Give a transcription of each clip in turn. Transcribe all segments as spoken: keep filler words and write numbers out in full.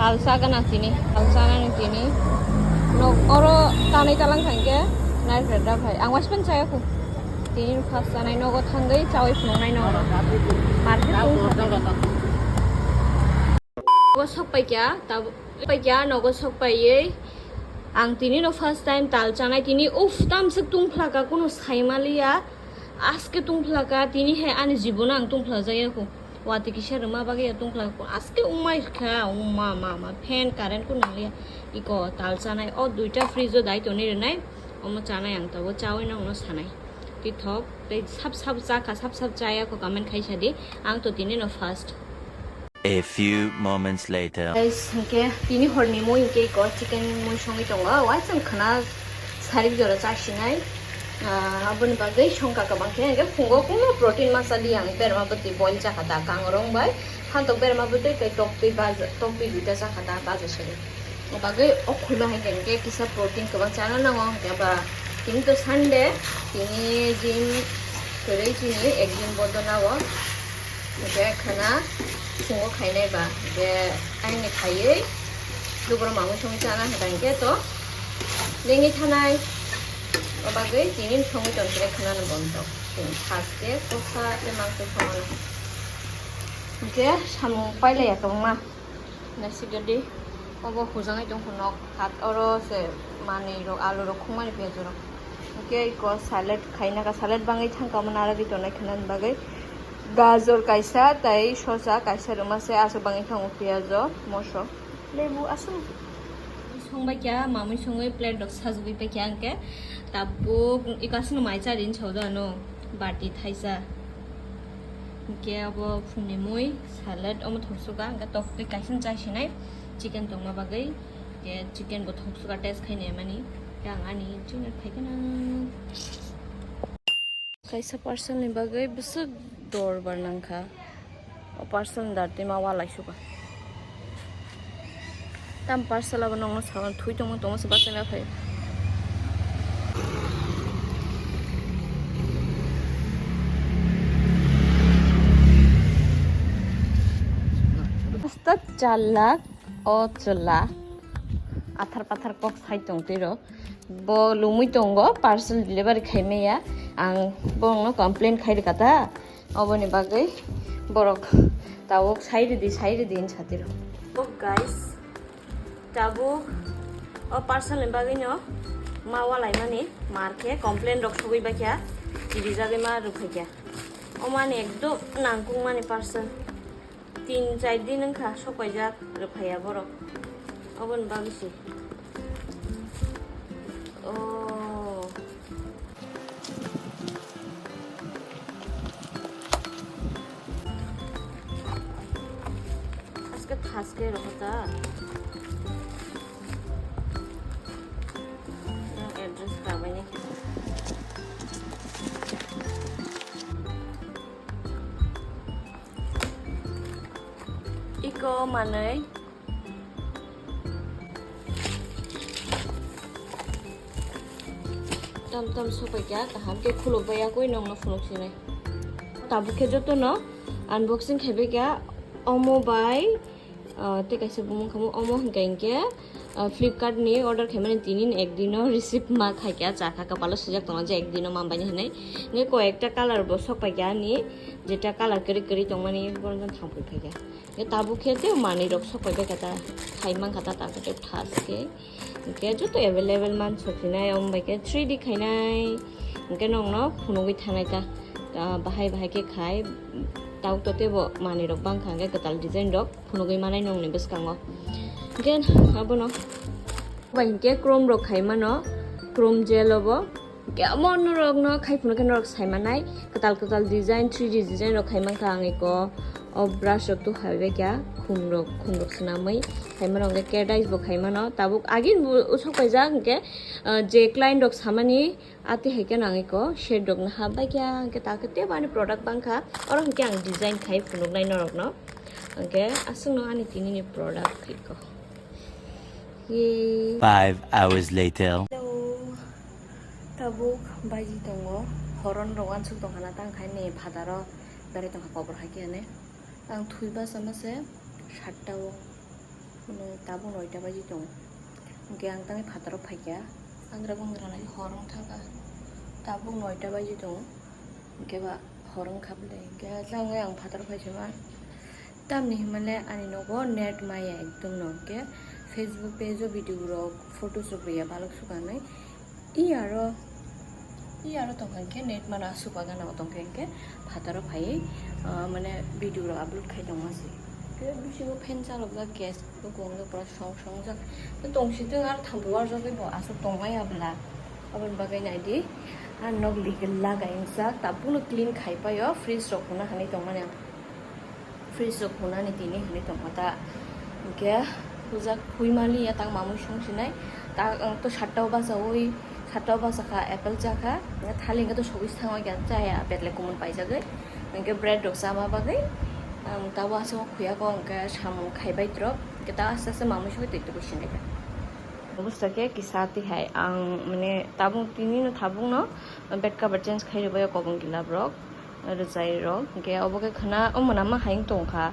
Alsa gana tini, alsa nani tini. Nok oro tanai talang thangke, nai phai. Ang waispan chaya khu. Tini first tanai nogo thangwi chawi phunuknai nogo. Market tong thangwi. Nogo sok paikya, tab-, paikya, nogo sok paiwi. Ang tini no first time tal chanai tini, uff, tamsik tungphlaka, kuno saimaliya. Aske tungphlaka, tini hai ani jibono ang tungphlajaya khu. Watwi kisa rwma bagwi ya tungphlak, aske wngmai kha, wngma ma ma fan current ko nangliya. Iko tal chanai, o duita fridge o dai tonwi rwnai, omo chanai ang tabuk chawi nangno sanai. Tithok tei sap sap chakha, sap sap chaya ko comment khaisa di, ang to tini no first. A few moments later. Guys, hwnkhe tini horni mui hwnkhe iko chicken mui songwi tongo, waisang khwna sarik jora chasinai. Ah, aboni bagwi songkha kwbang khe, hwnkhe phungo kuno protein masa li ang berma bwtwi boil chakha da, kangrong bai phantok berma bwtwi tei toktwi baja-, toktwi duita chakha da baja sari. O bagwi o khulma hai khe, hwnkhe kisa protein kwbang chana nango, hwnkhe ba tini to Sunday, tini gym kwrwi chini ek din bondo nao. Hwnkhe khwna phungo khainai ba, hwnkhe aini khaiwi duboro mamwi songwi chana hwnkha hwnkhe to lengwi thanai. O bagwi tini songwi tongkhe khwnano bondo. Chwng saske kosa khe mangtwi songmano. Hwnkhe samung pailaiya kwbangma. Naisik gadi. Obo hujangwi tongkha nok. Hat oro se manwi rok, alu rok, khungmani piyaj rok. Hwnkhe iko salad khaina ka, salad bangwi thangkha omo naragwi tongnai khwnani bagwi. Gajor kaisa tei sosa kaisa rwma se aswk bangwi thango, piyajo, moso, lebu aswk. Songbai kha, mamwi songwi plate rok sajagwi paikha hwnkhe tabuk iko aswkno mai chari hinwi sao da ano, bati thaisa. Hwnkhe abo phungni mui, salad omo thoksuka, hwnkhe toktwi kaisa chai sinai, chicken tongma bagwi, hwnkhe chicken bo thoksuka test khainai mani, hwnkhe ang ani chini phaikhe na. Kaisa parcel ni bagwi bwswk dor bar nangkha. O parcel ni dar twi ma walai suka. Tam parcel abo nokno sago thwi tongma tongma se bachai ma phai. Hasta char lakh o chwla athar pathar kok sai tong twi rok. Bo lumui tongo, parcel delivery khaimaya. Ang borokno complain khai rwkha ta, oboni bagwi borok tabuk sai rwdi, sai rwdi hinwi satiro. Oh guys, tabuk o parcel ni bagwino ma walaimani mar khe complain rok sogwi baikha, tibijagwi ma rwphaikha. O mani ekdom nangkukmani parcel. Tin char din wngkha sopaijak rwphaiya borok. Oboni bagwi se. Oh. Aske thaske rokha ta. Yang address kabaini. Iko manwi. Tam tam sopai kha, kaham khe khuluk bai yakui nongno phunuk sinai. Tabuk khe jotono unboxing khaibai kha, omo bai, ah, tei kaisa bumung khamu omo hwnkha hinkhe, ah, Flipkart ni order khaimani tini ni ek dino receive ma khaikha, chakha kapalo swijak tongo je ek dino manbaini hinwi. Hwnkhe koi ekta colour bo sokpaikha ani, jeta colour kwrwi kwrwi tongmani borok jang thangpui phaikha. Hwnkhe tabuk khe tei manwi rok sokpaikha ta, khai mankha ta, tabuk khe thaske. Hwnkhe joto available man sokphinai, omo bai khe three D khainai. Hwnkhe nokno phunugwi thanai ta, ah, bahai bahai khe khai. Tabuk to teibo manwi rok bangkha, hwnkhe kwtal design rok phunugwi manai nokni bwskango. Hwnkhe abono bai hinkhe chrome rok khai mano, chrome gel obo. Hwnkhe omo norokno khai phunukhe norok sai manai, kwtal kwtal design, three D design rok khai mankha ang eko. O brush rok tu hai bai kha, khum rok, khum rok swnamwi khai mano, hwnkhe cat eyes bo khai mano. Tabuk agini bo usok paijak, hwnkhe, ah, je client rok samani, ati hai khe nang eko shade rok no hap bai kha, hwnkhe ta khe tei bo ani product bangkha, oro hwnkhe ang design khai phunuknai norokno, hwnkhe aswkno ani tini ni product khai kho. Yay. Five hours later. Hello. Tabuk baji tongo, horon rok uansuk tongkha na, tang khai ni phataro berai tongkha kobor hai khe ani. Ang thwi basa mase satta o. Tabuk noita baji tongo. Hwnkhe ang tangwi phataro phaikha. Andra gungra nai hor wng thangkha. Tabuk noita baji tongo. Hwnkhe ba hor wngkha bwle. Hwnkhe tangwi ang phataro phaisima. Tamni hinmale ani nogo net maya ekdom no. Hwnkhe Facebook page o video rok, photos rok ya balok sukanai. I aro, i aro tongkha hwnkhe net mano aswk bagana o tongkha hwnkhe phataro phaiwi, ah, mane video rok upload khai tongma se. Khe bisingo fan chalokjak gas bo kwbangma pura song songjak. Tei tongsi tong aro thambo warjagwi bo aswk tongmaya bwla. Aboni bagwi naidi, ah, nok ligwla gaingjak, tabukno clean khai paio, fridge rok hwnna hinwi tongmani ang. Fridge rok hunani tini hinwi tongkha ta. Hwnkhe hujak hui mali ya tang mamui song sinai. Ta, ang to satta o bachaui, satta o bachakha, apple chakha. Hwnkhe thali hwnkhe to sogwi thangwi kha chaya, petle kumun paijagwi. Hwnkhe bread rok chama bagwi. Ang tabo aswk khuya ko hwnkhe samung khai bai drop. Hwnkhe ta aste aste mamui sogwi twi twi sinai kha. Obostha khe kisa twi hai ang mane tabuk tini no tabuk no bed cover change khai rwbaio kobong gila borok. Rwchai rok. Hwnkhe obo khe khwna o mwnama hai wng tong kha.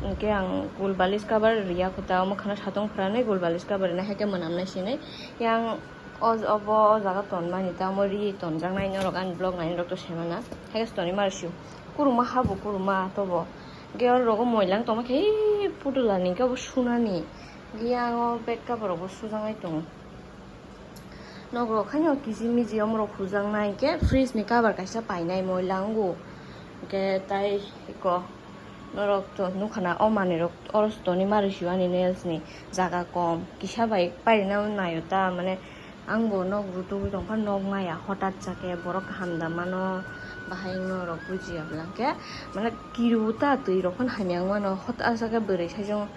Hwnkhe ang gul balis cover riya kho ta, omo khwna satung phwranwi gul balis cover rina hai khe mwnam nai sinai. Yang o, obo o jaga tonmani ta, omo ri tonjaknai norok ani vlog nainai rok to sai mana. Hai khe se tonwi ma rw sio. Kuruma habo kuruma tobo. Hwnkhe oro rogo moila wng tongma khe, ei putula ni hwnkhe obo sunani. Hwnkhe yang o bed cover rok bo sujaknai tongo. Nok rok haino kisi misi omorok hujaknai, hwnkhe fridge ni cover kaisa painai moila wngo. Hwnkhe tai eko norok to nukha na o manwi rok oro se tonwi ma rw sio ani nails ni jaga kom kisa bai pairina naio ta mane ang bo nok rutugwi tongkha nok maya hotat sa khe borok kaham da mano bahai norok bujiya bwla hwnkhe mane kiru ta twi rok phano hamya wng mano hotat sa khe bwrwi saichung.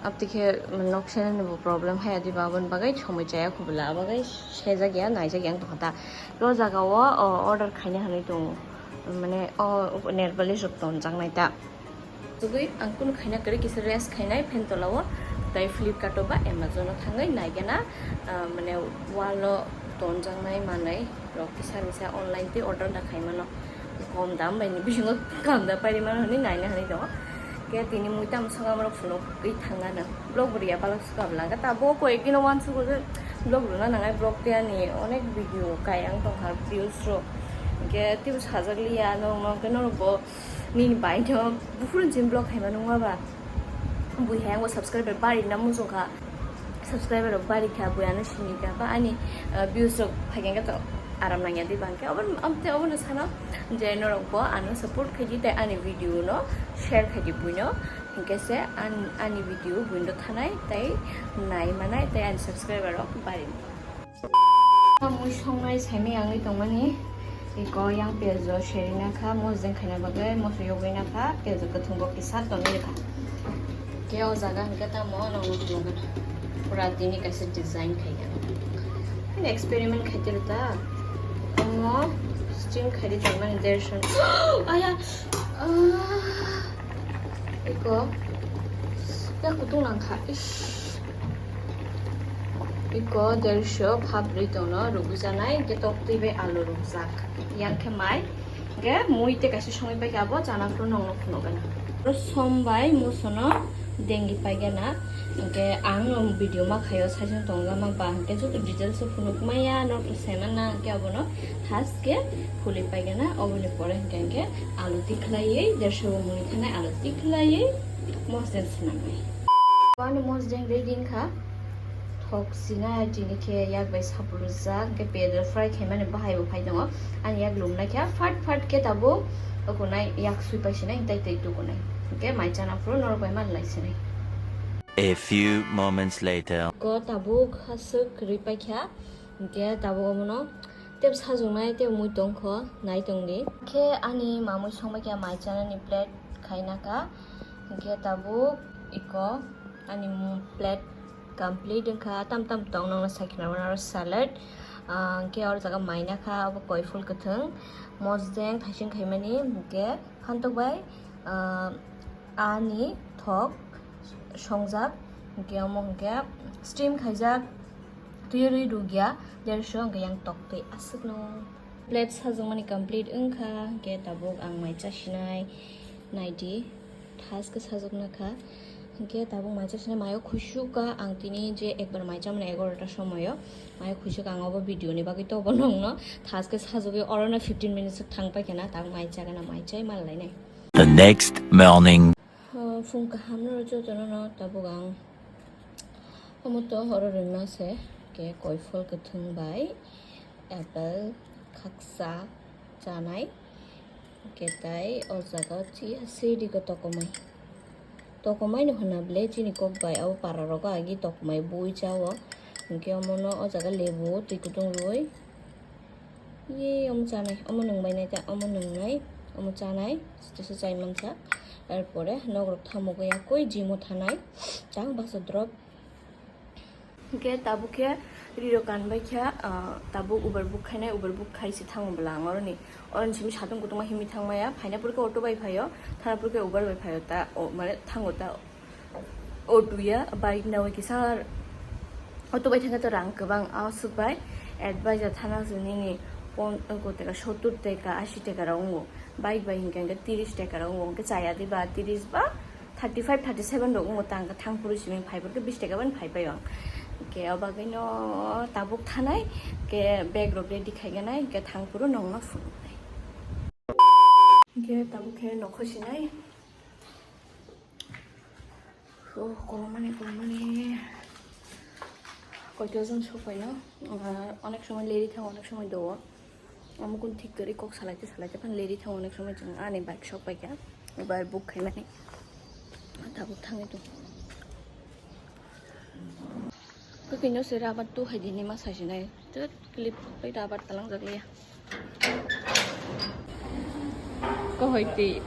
Aboni khe nok senani bo problem haya diba, aboni bagwi somoi chaya kho bwla, abo bagwi sejak ya, naijak ya wng tongkha ta. O jaga o, o, order khaina hinwi tongo, mane o nail polish rok tonjaknai ta. Tugwi ang kunu khaina kwrwi kisa rest khainai fan tola o, tai Flipkart o ba Amazon o thangwi naigena, ah, mane wall o tonjaknai manwi rok kisa misa online tei order da khaimano. Kom dam bai ni bisingo kam da pairi mano hinwi naina hinwi tongo. Khe tini mui tamo songma borok phunukgwi thangano. Vlog bo riya balok swkang bwla. Khe tabuk koi ek dino uansukgo je vlog rwna nangnai, vlog tei ani onek video kai ang tongkha, reels rok. Khe teibo sajak liya norok no, khe norok bo nini bai no buphuru ni simi vlog khaima nungma ba. Bui hai ang bo subscriber bari na muchung kha. Subscriber rok bari kha, bui ano sini kha, ba ani, ah, views rok phai khe to aram nangya di bang khe. Obo, am te obo no sano je norok bo ano support khai di tei ani video no share khai di buino. Hinkhe se an-, ani video buino thanai tei nai manai tei ani subscriber rok bari. Mui songnai saimai angwi tongmani. Iko yang piyaj o serina kha, mosdeng khaina bagwi moso yogwi na kha, piyaj o kwthwng bo kisa tongwi rwkha. Khe o jaga hwnkhe tamo nongno phunukgwna. Pura tini kaisa design khaikha. Ani experiment khaitiro ta. Omo steam khaidi tongmani derson. Aya! Ah! Iko. Ya kutung langkha. Ish. Iko derso phabri tono rugwi janai, hwnkhe tok twi bai alu rukjak. Yang khe mai, hwnkhe mui tei kaisa songwi paikha abo chana phuru nongno phunukgana. Oro som bai musono dengi paigana, hwnkhe ang video ma khaio saichung tongga ma ba, hwnkhe joto details o phunuk maya, norok to sai manna, hwnkhe abono thas khe phulwi paigana, oboni pore hwnkhe, hwnkhe alu tikhlaiwi, derso bo mui thanai alu tikhlaiwi mosdeng swnamnai. Ani mosdeng ready wngkha. Thok sina tini khe yak bai saphuru jak, hwnkhe pedal fry khaimani bahai bo phai tongo. Ani yak lumnai khe fat fat khe tabuk okonai yak sui pai sinai, tei tei tukunai. Hwnkhe mai chana phuru norok bai man lai sinai. A few moments later. Ko tabuk aswk kwrwi paikha, hwnkhe tabuk omono tei sajwknai tei mui tongkho, nai tongdi. Khe ani mamui songbai khe mai chanani plate khaina kha. Hwnkhe tabuk iko ani mu-, plate complete wngkha. Tam tam tong nokno saikhe nang mano aro salad. Ah, hwnkhe oro jaga maina kha, obo koi phul kwthwng, mosdeng thaising khaimani, hwnkhe phantok bai, ah, ani thok songjak, hwnkhe omo hwnkhe steam khaijak, twi rwi rukya, derso hwnkhe yang tok twi aswkno. Plate sajwkmani complete wngkha, hwnkhe tabuk ang mai chasinai, naidi, thaskhe sajwkna kha, Hingke tabuk mai chasini mayo khuisuk ka ang tini je ekbar mai chamani egarotar somoyo. Mayo khuisuk ang obo video ni bagwi tobo nongno. Thaske sajagwi orono fifteen minutes thang paikha na, tabuk mai chagana, mai chai manlainai. The next morning. Phung kaham no jotono no tabuk ang. Omo to oro rwima se, ke koiphol kwthwng bai apple khaksa chanai. Hingke tai o jaga o chia sidi ko tokomai. Tokomai no hwna ble chini kok bai abo para rogo agi tokomai bui cha o. Hingke omo no o jaga lebu twi kutung rwi. Ye omo chanai, omo nwng bai nai ta, omo nwng nai, omo chanai, tesa chai mansa. Erpore nok rok thamogo ya koi gym o thanai. Tang baksa drop. Hingke tabuk khe riro kan bai kha, ah, tabuk Uber book khainai, Uber book khai se thango bwla ang oroni. Oroni simi satung kutung ma himwi thang maya, phaina pore khe auto bai phaio, thana pore khe Uber bai phaio ta, o, mane thango ta auto ya, bike nawi kisa auto bai thangkhe to rang kwbang, aswk bai advice thana se nini pon-, ko teka sottur teka, ashi teka rok wngo, bike bai hinkhe hinkhe tiris teka rok wngo, hinkhe chaya diba tiris ba thirty five, thirty seven rok wngo, tang khe thang phuru simi phai phuru khe bis teka ban phai pai ang. Hingke o bagwi no tabuk thanai, hingke bag rok ready khai ganai, hingke thang phuru nongno phunuknai. Hingke tabuk khe nokho sinai. Oh, kolomani, kolomani. Koito jon sokpaio. Ah, onek somoi leri thango, onek somoi dogo. Amukun thik kori kok salaite salaite phan leri thango, onek somoi chwng ani bike sok paikha. Uber book khaimani. Tabuk thangwi tong. Kwkwi no se rubber tu hai dini ma sai sinai. Tut clip bai rubber talang jak liya. Kohoi ti.